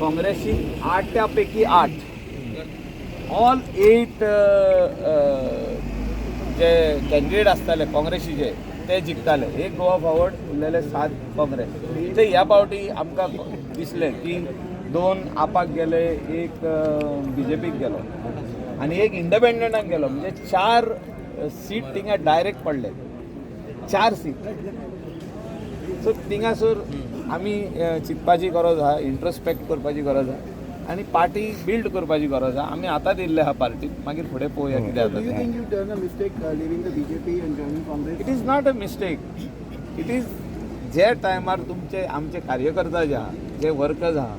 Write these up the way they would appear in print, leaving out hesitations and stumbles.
काँग्रेसीक आठा पैकी आठ, all at J candidate आसताले काँग्रेसीचे ते जिखताले. एक गोवा फॉरवर्ड, उरलेले सात काँग्रेस. ते ह्या पावटी आमकां दिसलें की दोन आपाक गेले, एक बीजेपीक गेलो आनी एक इंडिपेंडंटाक गेलो. म्हणजे चार सीट थिंगा डायरेक्ट पडले, चार सीट. सो थिंगासर आमी चिंतपाची गरज आहा, इंट्रोस्पेक्ट करपाची गरज आहा आनी पार्टी बिल्ड करपाची गरज आहा. आमी आतां दिल्ले आहा पार्टीक, मागीर फुडें पळोवया कितें Do जाता you तें. think you've done a mistake leaving the BJP and joining Congress? It is not a mistake. It is जे टायमार तुमचे आमचे कार्यकर्ता जे आहा, जे वर्कर्स आहा,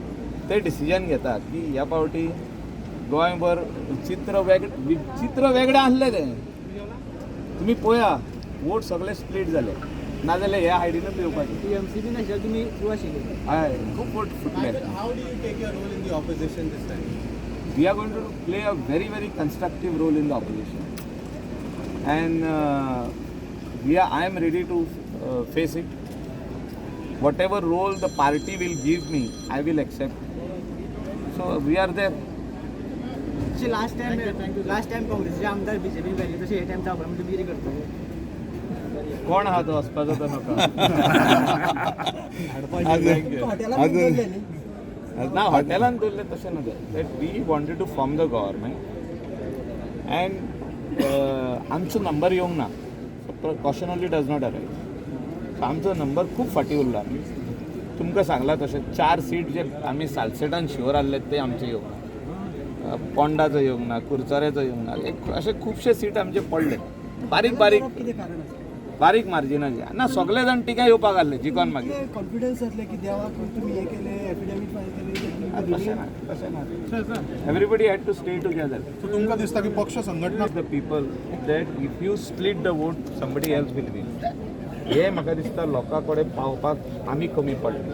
ते डिसिजन घेतात की ह्या पावटी गोंयभर चित्र वेगळें आसलें तें. तुमी पळया, वोट सगळे स्प्लीट जाले, नाजाल्यार ह्या सायडीनूच येवपाचे. टीएमसी बी नाशिल्ले, तुमी थ्रू आशिल्ले. हय, खूब वोट फुटले. How do you take your role in the opposition this time? We are going to play a very, very constructive role in the opposition and we are I am ready to face it. Whatever role the party will give me, I will accept. So we are there. जशें last time काँग्रेसीचे आमदार BJP गेले, तशें हे time जावपा म्हणजे तुमी कितें करतले? कोण आहा तो वचपाचो तो नका. अजून अजून ना, हॉटेलान दवरलें तशें न्हू. That we wanted to form the government and आमचो नंबर येवंक ना. Question only does not arise. So आमचो नंबर खूब फाटीं उरला. तुमकां सांगलां तशें, चार सीट जे आमी सालसेटान शुअर आहले ते आमचे येवंक ना. पोंडाचो येवंक ना, कुरचाऱ्याचो येवंक ना. एक अशे खुबशे सीट आमचे पडले बारीक बारीक. कितें कारण आसा? बारीक मार्जिनाचे ना. सगळे जाण टिका येवपाक आहले जिखोन मागीर. कॉन्फिडन्स आसले की देवाक तुमी हें केलें, एफिडेवीट फायल केलें? तशें ना, तशें ना. Everybody had to stay together. So तुमकां दिसता की पक्ष संघटना The people that if you split the vote, somebody else will win. हे म्हाका दिसता लोकां कडेन पावपाक आमी कमी पडले.